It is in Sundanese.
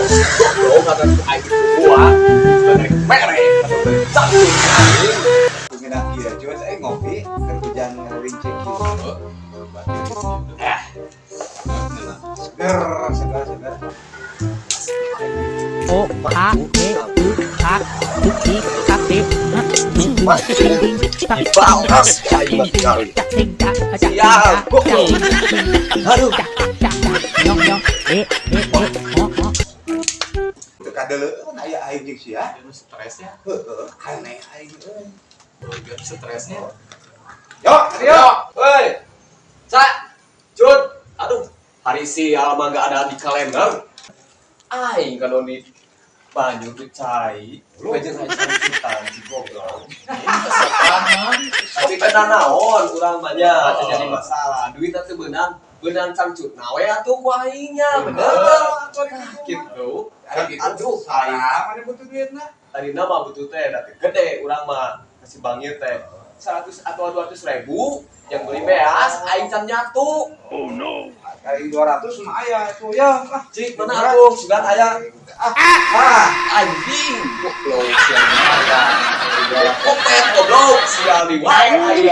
Goblok kata aing gua. Sebagai mere cangcut aing. Ngeunah kieu cuy, eh, ngopi keur hujan ngalincik kieu. Eh. Seger, seger, seger. O K E U K U I K T Dibalas aing mah kali. Sial, goblok. Aduh. E E E O O. Teu kadeleueun aya aing jeung sia. Stresnya. Heeh, aneh aing euy. Stresnya. Yo, Yo, woi. Cak, Jun, aduh, hari sial mah gak ada di kalender. Aing kalau di banyu tuh cai, lu aja aing cangcutan si goblok. Tapi kena naon urang mah nya teu jadi masalah. Duit teh beunang, beunang cangcut na we atuh ku aingnya, bener. Gitu. Aduh, aing Salah, mana butuh duitna? Tadi nama butuh teh, da teu gede urang mah kasih bangir teh 100 atau 200 ribu yang beli beas aing can nyatu. Kali 200 mah aya tuh ya. Ah, Cik, mana atuh sugan aya? Ah, ah. Anjing, goblok, sial kopet, goblok, sial di wae aing.